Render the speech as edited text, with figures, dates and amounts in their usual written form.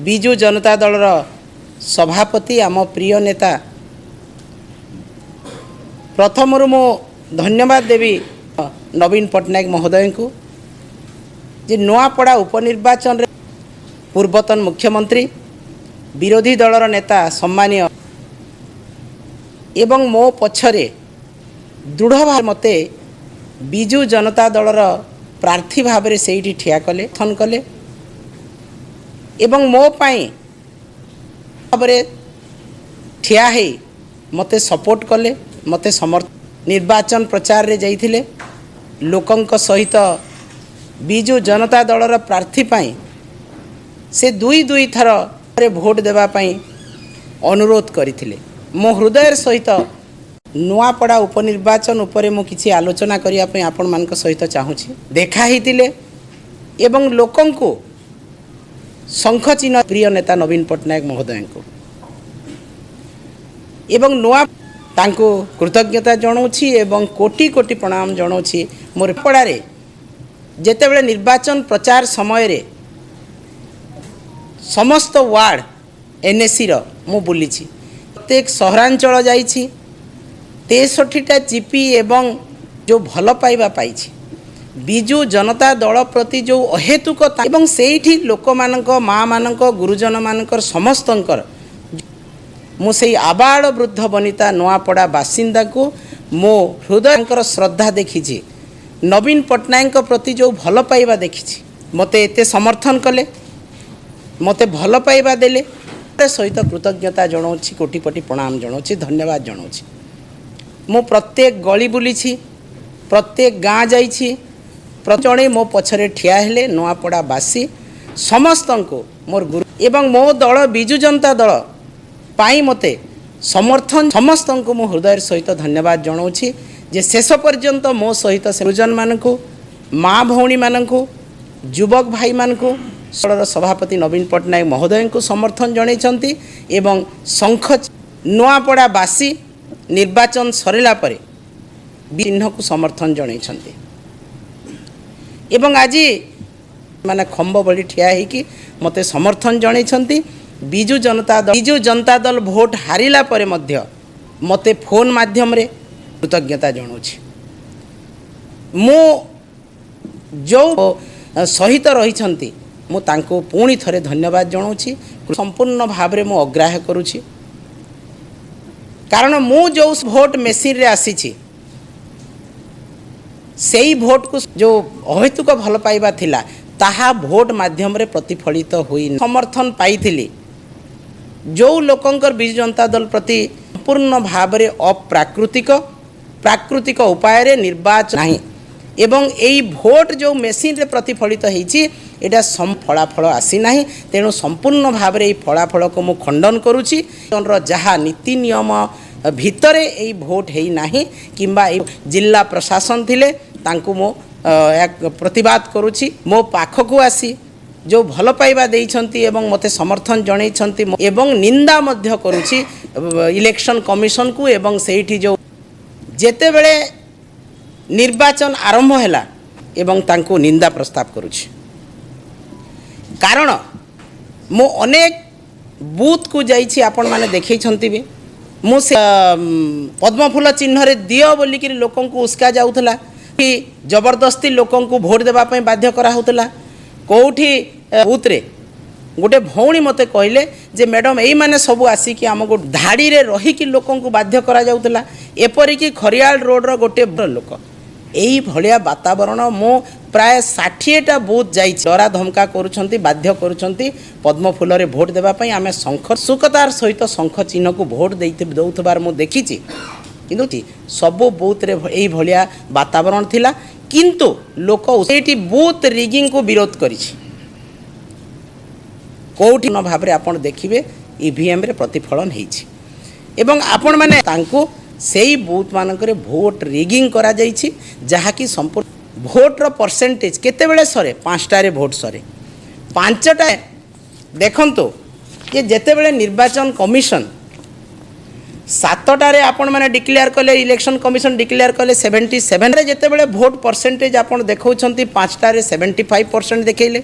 ବିଜୁ ଜନତା ଦଳର ସଭାପତି ଆମ ପ୍ରିୟ ନେତା, ପ୍ରଥମରୁ ମୁଁ ଧନ୍ୟବାଦ ଦେବି ନବୀନ ପଟ୍ଟନାୟକ ମହୋଦୟଙ୍କୁ ଯେ ନୂଆପଡ଼ା ଉପନିର୍ବାଚନରେ ପୂର୍ବତନ ମୁଖ୍ୟମନ୍ତ୍ରୀ, ବିରୋଧୀ ଦଳର ନେତା ସମ୍ମାନୀୟ ଏବଂ ମୋ ପଛରେ ଦୃଢ଼ ଭାବେ ମୋତେ ବିଜୁ ଜନତା ଦଳର ପ୍ରାର୍ଥୀ ଭାବରେ ସେଇଠି ଠିଆ କଲେ, ଥନ କଲେ ଏବଂ ମୋ ପାଇଁ ଭାବରେ ଠିଆ ହେଇ ମୋତେ ସପୋର୍ଟ କଲେ, ମୋତେ ସମର୍ଥ ନିର୍ବାଚନ ପ୍ରଚାରରେ ଯାଇଥିଲେ। ଲୋକଙ୍କ ସହିତ ବିଜୁ ଜନତା ଦଳର ପ୍ରାର୍ଥୀ ପାଇଁ ସେ ଦୁଇ ଦୁଇ ଥର ଭୋଟ ଦେବା ପାଇଁ ଅନୁରୋଧ କରିଥିଲେ। ମୋ ହୃଦୟର ସହିତ ନୂଆପଡ଼ା ଉପନିର୍ବାଚନ ଉପରେ ମୁଁ କିଛି ଆଲୋଚନା କରିବା ପାଇଁ ଆପଣମାନଙ୍କ ସହିତ ଚାହୁଁଛି। ଦେଖା ହେଇଥିଲେ ଏବଂ ଲୋକଙ୍କୁ ଶଙ୍ଖ ଚିହ୍ନ ପ୍ରିୟ ନେତା ନବୀନ ପଟ୍ଟନାୟକ ମହୋଦୟଙ୍କୁ ଏବଂ ନୂଆ ତାଙ୍କୁ କୃତଜ୍ଞତା ଜଣାଉଛି ଏବଂ କୋଟି କୋଟି ପ୍ରଣାମ ଜଣାଉଛି। ମୋର ପଡ଼ାରେ ଯେତେବେଳେ ନିର୍ବାଚନ ପ୍ରଚାର ସମୟରେ ସମସ୍ତ ୱାର୍ଡ଼ ଏନ୍ଏସିର ମୁଁ ବୁଲିଛି, ପ୍ରତ୍ୟେକ ସହରାଞ୍ଚଳ ଯାଇଛି, 63ଟା ଜିପି ଏବଂ ଯେଉଁ ଭଲ ପାଇବା ପାଇଛି ବିଜୁ ଜନତା ଦଳ ପ୍ରତି, ଯେଉଁ ଅହେତୁକ ଏବଂ ସେଇଠି ଲୋକମାନଙ୍କ, ମାଆମାନଙ୍କ, ଗୁରୁଜନମାନଙ୍କର, ସମସ୍ତଙ୍କର, ମୁଁ ସେଇ ଆବାଳ ବୃଦ୍ଧ ବନିତା ନୂଆପଡ଼ା ବାସିନ୍ଦାଙ୍କୁ ମୋ ହୃଦୟଙ୍କର ଶ୍ରଦ୍ଧା ଦେଖିଛି, ନବୀନ ପଟ୍ଟନାୟକଙ୍କ ପ୍ରତି ଯେଉଁ ଭଲ ପାଇବା ଦେଖିଛି, ମୋତେ ଏତେ ସମର୍ଥନ କଲେ, ମୋତେ ଭଲ ପାଇବା ଦେଲେ, ସହିତ କୃତଜ୍ଞତା ଜଣାଉଛି, କୋଟି କୋଟି ପ୍ରଣାମ ଜଣାଉଛି, ଧନ୍ୟବାଦ ଜଣାଉଛି। ମୁଁ ପ୍ରତ୍ୟେକ ଗଳି ବୁଲିଛି, ପ୍ରତ୍ୟେକ ଗାଁ ଯାଇଛି, ଜଣେ ମୋ ପଛରେ ଠିଆ ହେଲେ ନୂଆପଡ଼ାବାସୀ ସମସ୍ତଙ୍କୁ ମୋର ଗୁରୁ ଏବଂ ମୋ ଦଳ ବିଜୁ ଜନତା ଦଳ ପାଇଁ ମୋତେ ସମର୍ଥନ, ସମସ୍ତଙ୍କୁ ମୁଁ ହୃଦୟର ସହିତ ଧନ୍ୟବାଦ ଜଣାଉଛି ଯେ ଶେଷ ପର୍ଯ୍ୟନ୍ତ ମୋ ସହିତ ସେ ଗୁରୁଜନମାନଙ୍କୁ, ମା ଭଉଣୀମାନଙ୍କୁ, ଯୁବକ ଭାଇମାନଙ୍କୁ, ଦଳର ସଭାପତି ନବୀନ ପଟ୍ଟନାୟକ ମହୋଦୟଙ୍କୁ ସମର୍ଥନ ଜଣାଇଛନ୍ତି ଏବଂ ଶଙ୍ଖ ନୂଆପଡ଼ାବାସୀ ନିର୍ବାଚନ ସରିଲା ପରେ ଚିହ୍ନକୁ ସମର୍ଥନ ଜଣାଇଛନ୍ତି ଏବଂ ଆଜି ମାନେ ଖମ୍ବ ଭଳି ଠିଆ ହେଇକି ମୋତେ ସମର୍ଥନ ଜଣାଇଛନ୍ତି। ବିଜୁ ଜନତା ଦଳ ଭୋଟ ହାରିଲା ପରେ ମଧ୍ୟ ମୋତେ ଫୋନ୍ ମାଧ୍ୟମରେ କୃତଜ୍ଞତା ଜଣାଉଛି। ମୁଁ ଯେଉଁ ସହିତ ରହିଛନ୍ତି, ମୁଁ ତାଙ୍କୁ ପୁଣି ଥରେ ଧନ୍ୟବାଦ ଜଣାଉଛି। ସମ୍ପୂର୍ଣ୍ଣ ଭାବରେ ମୁଁ ଅଗ୍ରାହ୍ୟ କରୁଛି, କାରଣ ମୁଁ ଯେଉଁ ଭୋଟ ମେସିନରେ ଆସିଛି, ସେଇ ଭୋଟକୁ ଯେଉଁ ଅହେତୁକ ଭଲ ପାଇବା ଥିଲା, ତାହା ଭୋଟ ମାଧ୍ୟମରେ ପ୍ରତିଫଳିତ ହୋଇ ସମର୍ଥନ ପାଇଥିଲି। ଯେଉଁ ଲୋକଙ୍କର ବିଜୁ ଜନତା ଦଳ ପ୍ରତି ସମ୍ପୂର୍ଣ୍ଣ ଭାବରେ ଅପ୍ରାକୃତିକ, ପ୍ରାକୃତିକ ଉପାୟରେ ନିର୍ବାଚନ ନାହିଁ ଏବଂ ଏଇ ଭୋଟ ଯେଉଁ ମେସିନରେ ପ୍ରତିଫଳିତ ହେଇଛି, ଏଇଟା ଫଳାଫଳ ଆସିନାହିଁ। ତେଣୁ ସମ୍ପୂର୍ଣ୍ଣ ଭାବରେ ଏଇ ଫଳାଫଳକୁ ମୁଁ ଖଣ୍ଡନ କରୁଛି। ଯାହା ନୀତି ନିୟମ ଭିତରେ ଏଇ ଭୋଟ ହେଇନାହିଁ କିମ୍ବା ଏଇ ଜିଲ୍ଲା ପ୍ରଶାସନ ଥିଲେ, ତାଙ୍କୁ ମୁଁ ଏହା ପ୍ରତିବାଦ କରୁଛି। ମୋ ପାଖକୁ ଆସି ଯେଉଁ ଭଲ ପାଇବା ଦେଇଛନ୍ତି ଏବଂ ମୋତେ ସମର୍ଥନ ଜଣାଇଛନ୍ତି ଏବଂ ନିନ୍ଦା ମଧ୍ୟ କରୁଛି ଇଲେକ୍ସନ୍ କମିଶନକୁ ଏବଂ ସେଇଠି ଯେଉଁ ଯେତେବେଳେ ନିର୍ବାଚନ ଆରମ୍ଭ ହେଲା ଏବଂ ତାଙ୍କୁ ନିନ୍ଦା ପ୍ରସ୍ତାବ କରୁଛି, କାରଣ ମୁଁ ଅନେକ ବୁଥକୁ ଯାଇଛି, ଆପଣମାନେ ଦେଖେଇଛନ୍ତି ବି। ମୁଁ ସେ ପଦ୍ମଫୁଲ ଚିହ୍ନରେ ଦିଅ ବୋଲିକିରି ଲୋକଙ୍କୁ ଉସ୍କା ଯାଉଥିଲା କି ଜବରଦସ୍ତି ଲୋକଙ୍କୁ ଭୋଟ ଦେବା ପାଇଁ ବାଧ୍ୟ କରାହେଉଥିଲା। କେଉଁଠି ବୁଥରେ ଗୋଟେ ଭଉଣୀ ମୋତେ କହିଲେ ଯେ ମ୍ୟାଡ଼ମ୍, ଏଇମାନେ ସବୁ ଆସିକି ଆମକୁ ଧାଡ଼ିରେ ରହିକି ଲୋକଙ୍କୁ ବାଧ୍ୟ କରାଯାଉଥିଲା। ଏପରିକି ଖରିଆଳ ରୋଡ଼ର ଗୋଟେ ଲୋକ, ଏଇଭଳିଆ ବାତାବରଣ। ମୁଁ ପ୍ରାୟ 60ଟା ବୁଥ୍ ଯାଇଛି। ଡରା ଧମକା କରୁଛନ୍ତି, ବାଧ୍ୟ କରୁଛନ୍ତି ପଦ୍ମଫୁଲରେ ଭୋଟ ଦେବା ପାଇଁ। ଆମେ ଶଙ୍ଖ ସୁକତାର ସହିତ ଶଙ୍ଖ ଚିହ୍ନକୁ ଭୋଟ ଦେଇ ଦେଉଥିବାର ମୁଁ ଦେଖିଛି। କିନ୍ତୁ ସବୁ ବୁଥରେ ଏଇଭଳିଆ ବାତାବରଣ ଥିଲା, କିନ୍ତୁ ଲୋକ ସେଇଠି ବୁଥ୍ ରିଗିଂକୁ ବିରୋଧ କରିଛି। କେଉଁଠି ନ ଭାବରେ ଆପଣ ଦେଖିବେ ଇଭିଏମ୍ରେ ପ୍ରତିଫଳନ ହେଇଛି ଏବଂ ଆପଣମାନେ ତାଙ୍କୁ ସେଇ ବୁଥ୍ ମାନଙ୍କରେ ଭୋଟ ରିଗିଂ କରାଯାଇଛି, ଯାହାକି ସମ୍ପୂର୍ଣ୍ଣ ଭୋଟର ପରସେଣ୍ଟେଜ୍ କେତେବେଳେ ସରେ? 5ଟାରେ ଭୋଟ ସରେ। 5ଟା ଦେଖନ୍ତୁ ଯେ ଯେତେବେଳେ ନିର୍ବାଚନ କମିଶନ 7ଟାରେ ଆପଣମାନେ ଡିକ୍ଲେୟାର କଲେ, ଇଲେକ୍ସନ୍ କମିଶନ ଡିକ୍ଲେୟାର କଲେ 77ରେ, ଯେତେବେଳେ ଭୋଟ ପରସେଣ୍ଟେଜ୍ ଆପଣ ଦେଖାଉଛନ୍ତି 5ଟାରେ 75% ଦେଖେଇଲେ।